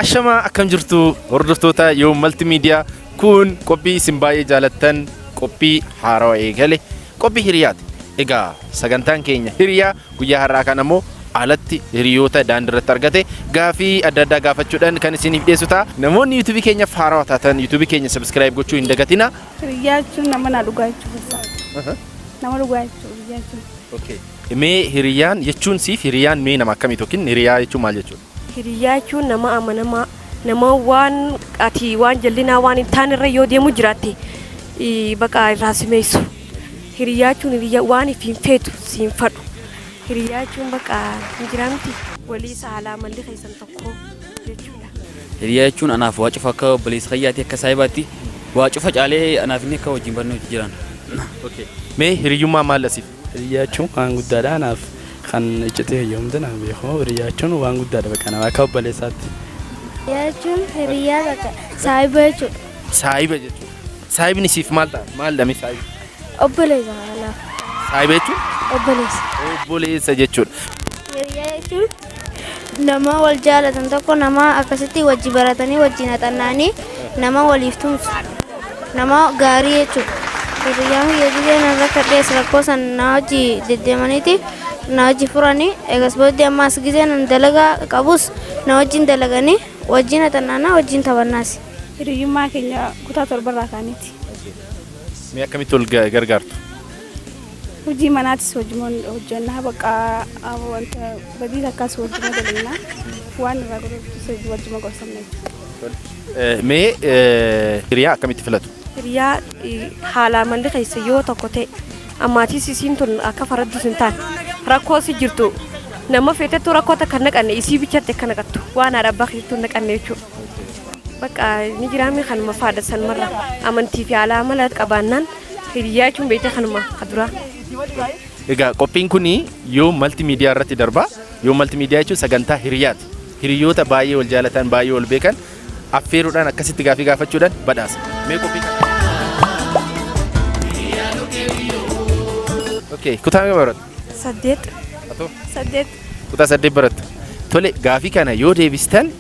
Ashamaa akkam jirtu hordoftoota Yoom Maltimiidiyaa kun qophii isin baay'ee jaalattan qophii haarawaa eegale qophii hiriyaati. Egaa sagantaan keenya hiriyaa guyyaa har'aa kan ammoo alatti hiriyoota daandii irratti argate gaafii adda addaa gaafachuudhaan kan isiniif dhiyeessu ta'a. Namoonni yuutuubii keenyaaf haarawaa taatan yuutuubii keenya subscribe gochuu hin dagatina. Hiriyyaa jechuun nama na dhugaa jechuudha. Nama dhugaa jechuudha hiriyyaa jechuun. Okay. Mee hiriyaan jechuun siif hiriyaan mee nama akkamii yookiin hiriyaa jechuun maal jechuudha? Hiriyyaa jechuun nama amanamaa, nama waan ati waan jallinaa waan hin taane irra yoo deemu jiraatte baqa irraa si meessu. Hiriyyaa jechuun hiriyyaa waan ifiin feetu siin fadhu. Hiriyyaa jechuun baqa hin jiraa miti. Walii saalaa malli keessan tokko jechuudha. Hiriyyaa jechuun anaaf waa cufa akka obboleessa kiyyaatti akka saahibaatti waa cufa caalee anaaf inni akka wajjin barnee hojii jiran. Okay. Mee hiriyyummaa maal asiif? Hiriyyaa jechuun waan guddaadha anaaf kan iccitii kiyya hunda nama beeku. Hiriyyaa jechuun waan guddaadha bakka nama akka obboleessaatti. Hiriyyaa jechuun hiriyyaa bakka saahiba jechuudha. Saahiba jechuudha. Saahibni siif maal ta'a? Maal dha mee saahibni? Obboleessa anaaf. Saahiba jechuun? Obboleessa. Obboleessa jechuudha. Hiriyyaa jechuun nama wal jaalatan tokko nama akkasitti wajji baratanii wajjin haxannaanii nama waliif tumsu nama gaarii jechuudha. Hiriyyaan kiyya gizee nan rakkadhees rakkoo san na wajji deddeemaniiti na wajji furanii eegas booddee ammaas gizee nan dalagaa qabus na wajjin dalaganii wajjin haxannaanaa wajjin taphannaas. Hiriyyummaa keenya kutaa torbarraa kaaniiti. Mee akkamitti wal gargaartu? Hojii manaatis wajjuma hojjannaa bakka wanta badii takkaas wajjuma dalagnaa waan irraa godhutus wajjuma gorsamna jechuudha. Mee hiriyaa akkamitti filatu? Hiriyaa haalaa malli keessa yoo tokko ta'e ammaatis isiin tun akka faraddus hin taane rakkoo si jirtu nama feetettu rakkoo takka hin naqanne isii bichatti akka naqattu waan haadha abbaa keettu hin naqanne jechuudha. Bakka ni jiraame kanuma faadha sanumarra amantii fi haala amala qabaannaan hiriyyaa jechuun beekte kanuma ka duraa. Egaa qophiin kun yoo malti miidiyaa irratti darba. Yoo malti miidiyaa jechuun sagantaa hiriyaati. Hiriyoota baay'ee wal jaalatan baay'ee wal beekan affeeruudhaan akkasitti gaafii gaafachuudhaan badhaasa. Mee qophii kana. Okay, kutaa meeqa barattu? 8. Atoo? 8. Kutaa 8 barattu. Tole gaafii kana yoo deebistan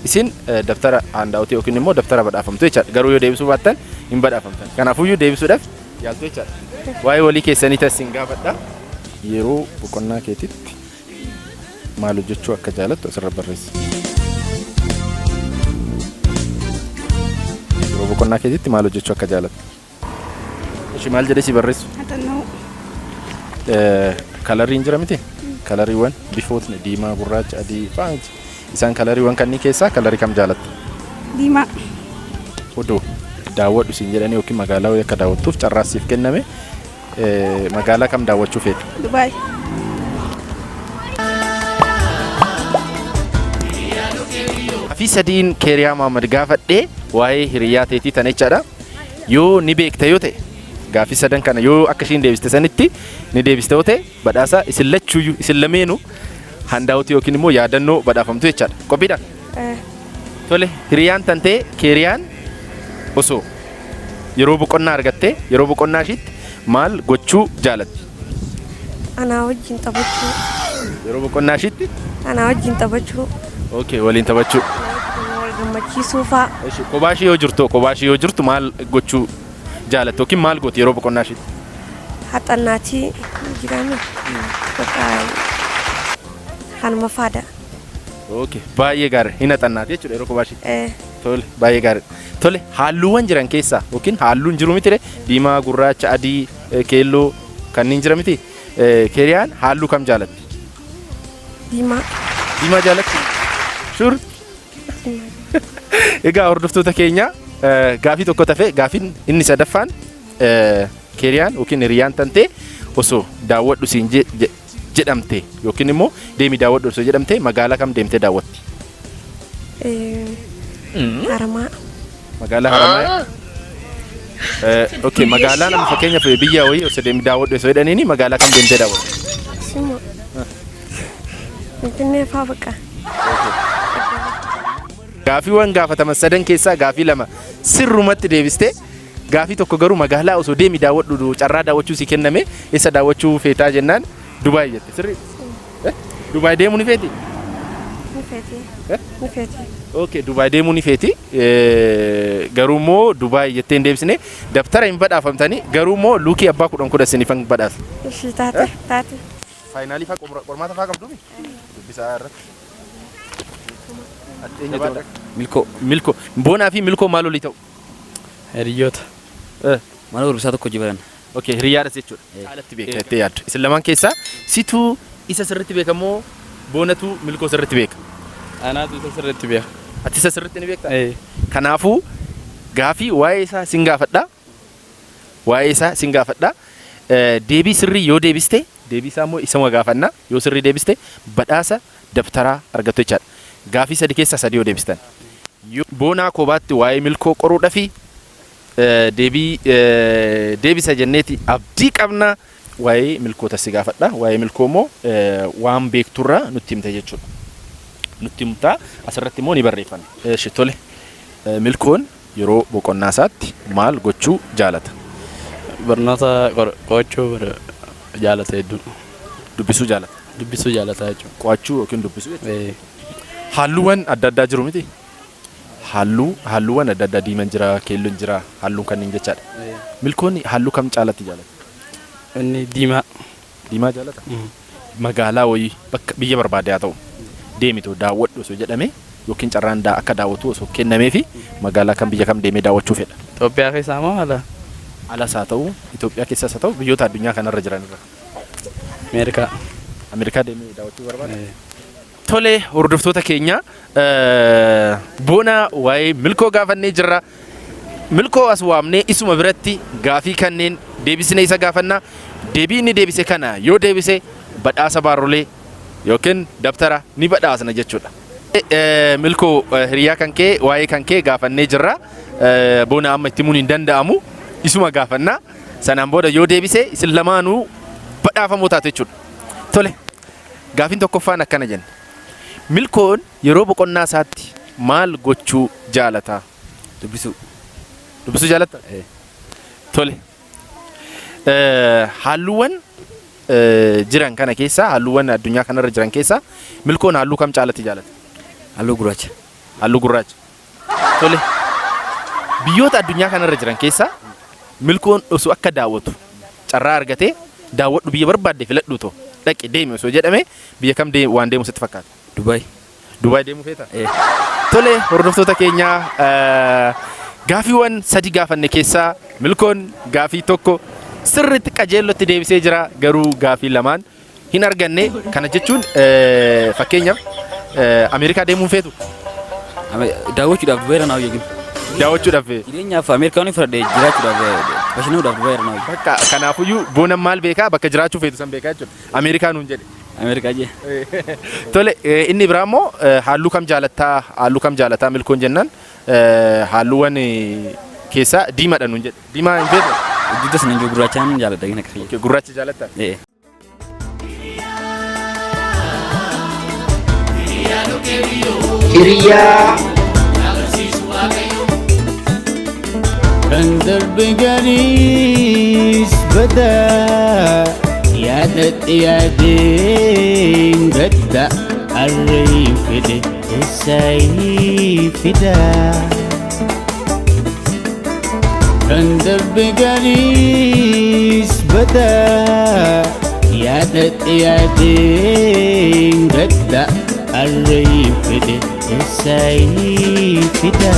isin daftara handaawutii yookiin immoo daftara badhaafamtu jechaadha. Garuu yoo deebisuu baattan hin badhaafamtan. Kanaafuyyuu deebisuudhaaf yaaltu jechaadha. Waa'ee walii keessanii tas isin gaafadha. Yeroo boqonnaa keetitti maal hojjechuu akka jaalattu asirra barreessi. Yeroo boqonnaa keetitti maal hojjechuu akka jaalattu? Ishi maal jedhee si barreessu? Haxannoo. Kalariin jira miti? Kalariiwwan bifootni diimaa, gurraacha, adii fa'aa miti. Isaan kalariiwwan kanneen keessaa kalarii kam jaalatta? Diimaa. Odoo daawwadhu siin jedhanii yookiin magaalaa wayii akka daawwattuuf carraa siif kenname magaalaa kam daawwachuu feeta? Dubaay. Gaafii sadiin Keeriyaa Mahammad gaafadhee waa'ee hiriyaa teetii tana jechaadha. Yoo ni beekta yoo ta'e gaafii sadan kana yoo akka ishiin deebiste sanitti ni deebiste yoo ta'e badhaasa isin lachuuyyuu isin lameenu handaawutii yookiin immoo yaadannoo badhaafamtu jechaadha. Qophiidha? Tole hiriyaan tantee Keeriyaan osoo yeroo boqonnaa argattee yeroo boqonnaa ishiitti maal gochuu jaalatti? Anaa wajjin taphachuu. Yeroo boqonnaa ishiitti? Anaa wajjin taphachuu. Okay, waliin taphachuu. Wal gammachiisuu fa'a. Eshi, kophaa ishee yoo jirtu kophaa ishee yoo jirtu maal gochuu jaalatti yookiin maal gooti yeroo boqonnaa ishiitti? Haxannaatii jiraame. Bakka kanuma faadha. Okay, baay'ee gaarii. Hin haxannaati jechuudha yeroo kophaa ishiitti. Tole, baay'ee gaariidha. Tole, halluuwwan jiran keessaa yookiin halluun jiru miti diimaa, gurraacha, adii, keelloo kanneen jira miti. Keeriyaan halluu kam jaalatti? Diimaa. Diimaa jaalatti? Sure. Egaa hordoftoota keenya gaafii tokko tafe gaafiin inni sadaffaan Keeriyaan yookiin hiriyaan tantee osoo daawwadhu siin jedhamte yookiin immoo deemi daawwadhu osoo jedhamte magaalaa kam deemtee daawwatti? Haramaa. Magaalaa Haramayaa? Okay, magaalaa nama fakkeenyaaf biyya wayii osoo deemi daawwadhu osoo jedhaniini magaalaa kam deemtee daawwatti? Sima. Finfinnee fa'aa bakka. Gaafiiwwan gaafataman sadan keessaa gaafii lama sirrumatti deebistee gaafii tokko garuu magaalaa osoo deemi daawwadhu carraa daawwachuu si kenname eessa daawwachuu feetaa jennaan Dubaay jette sirrii? Dubaay deemuu ni feeti? Ni feeti. Ni feeti. Okay, Dubaay deemuu ni feeti. Garuu immoo Dubaay jettee hin deebisne. Dabtara hin badhaafamtanii, garuu immoo luukii abbaa 10 10 isiniifan badhaasa. Ishii taate taate. Finalii faa, qormaata faa qabduumi? Dubbisaa irratti. Ati eenyu baadha? Milkoo. Milkoo. Boonaa fi Milkoo maal olii ta'u? Hiriyoota. Mana barumsaa tokko hojii baran. Okay, hiriyaadhas jechuudha. Caalatti beeka jettee yaaddu. Isin lamaan keessaa situu isa sirriitti beeka moo Boonatu Milkoo sirriitti beeka? Anaatu isa sirriitti beeka. Ati isa sirriitti ni beektaa? Ee. Kanaafuu gaafii waa'ee isaa sin gaafadha. Waa'ee isaa sin gaafadha. Deebii sirrii yoo deebiste, deebii isaa immoo isuma gaafanna. Yoo sirrii deebiste badhaasa dabtaraa argattu jechaadha. Gaafii sadi keessaa sadi yoo deebistan. Boonaa kobaatti waa'ee Milkoo qoruudhafi deebii deebisa jenneeti abdii qabna. Waa'ee Milkoota si gaafadha. Waa'ee Milkoo immoo waan beekturraa nutti himta jechuudha. Nutti himta, asirratti immoo ni barreeffanna. Eshi, tole. Milkoon yeroo boqonnaa isaatti maal gochuu jaalata? Barnoota qo'achuu jaalata hedduu. Dubbisuu jaalata. Dubbisuu jaalata jechuudha. Qo'achuu yookiin dubbisuu jechuudha. Ee. Halluuwwan adda addaa jiru miti? Halluuwwan adda addaa, diimaan jira, keelloon jira, halluun kanneen jechaadha. Milkoonni halluu kam caalatti jaalata? Inni diimaa. Diimaa jaalata? Magaalaa wayii, bakka biyya barbaade haa ta'u, deemitu daawwadhu osoo jedhame yookiin carraan akka daawwatu osoo kennameefi, magaalaa kam, biyya kam deemee daawwachuu fedha? Itoophiyaa keessaa moo ala? Alas haa ta'u, Itoophiyaa keessas haa ta'u, biyyoota addunyaa kanarra jiran irra. Ameerikaa. Ameerikaa deemee daawwachuu barbaada? Ee. Tole, hordoftoota keenya, Boona waa'ee Milkoo gaafannee jirra. Milkoo as waamnee isuma biratti gaafii kanneen deebisnee isa gaafanna. Deebii inni deebise kana yoo deebise badhaasa baarrolee yookiin dabtara ni badhaasna jechuudha. Milkoo, hiriyaa kan kee, waa'ee kan kee gaafannee jirra. Boona amma itti himuun hin danda'amu. Isuma gaafanna. Sanaan booda yoo deebise isin lamaanuu badhaafamoo taatu jechuudha. Tole. Gaafiin tokkoffaan akkana jenna. Milkoon yeroo boqonnaa isaatti maal gochuu jaalata? Dubbisuu. Dubbisuu jaalatta? Ee. Tole. Halluuwwan jiran kana keessaa, halluuwwan addunyaa kanarra jiran keessaa Milkoon halluu kam caalatti jaalata? Halluu gurraacha. Halluu gurraacha. Tole. Biyyoota addunyaa kanarra jiran keessaa Milkoon osoo akka daawwatu carraa argatee, daawwadhu, biyya barbaadde filadhu, too dhaqi deemi osoo jedhame, biyya kam waan deemu sitti fakkaata? Dubaay. Dubaay deemuu feeta? Ee. Tole, hordoftoota keenya, gaafiiwwan sadi gaafanne keessaa Milkoon gaafii tokko sirriitti qajeellotti deebisee jira, garuu gaafii lamaan hin arganne. Kana jechuun fakkeenyaaf Ameerikaa deemuun feetu? Daawwachuudhaaf Dubaay irra naa wayya. Daawwachuudhaaf. Jireenyaaf Ameerikaa ni fudhadhe, jiraachuudhaaf, bashannanuudhaaf Dubaay irra naa wayya. Bakka kanaafuyyuu Boonan maal beekaa, bakka jiraachuu feetu san beekaa jechuudha. Ameerikaa nuun jedhe. Ameerikaa jee. Tole, inni biraa immoo halluu kam jaalattaa, halluu kam jaalataa Milkoon jennaan, halluuwwan keessaa diimaadha nuun jedhe. Diimaa hin feetu? Dugda sana jiru gurraachaan jaaladha gina kiyya. Gurraacha jaalattaa? Ee. Hiriyaa. Kan darbe gariis badaa yaadadhe, yaadeen gadda harreen fedhe eessaayii fida. Kan darbe gariis badaa yaadadhe, yaadeen gadda harreen fedhe eessaayii fida.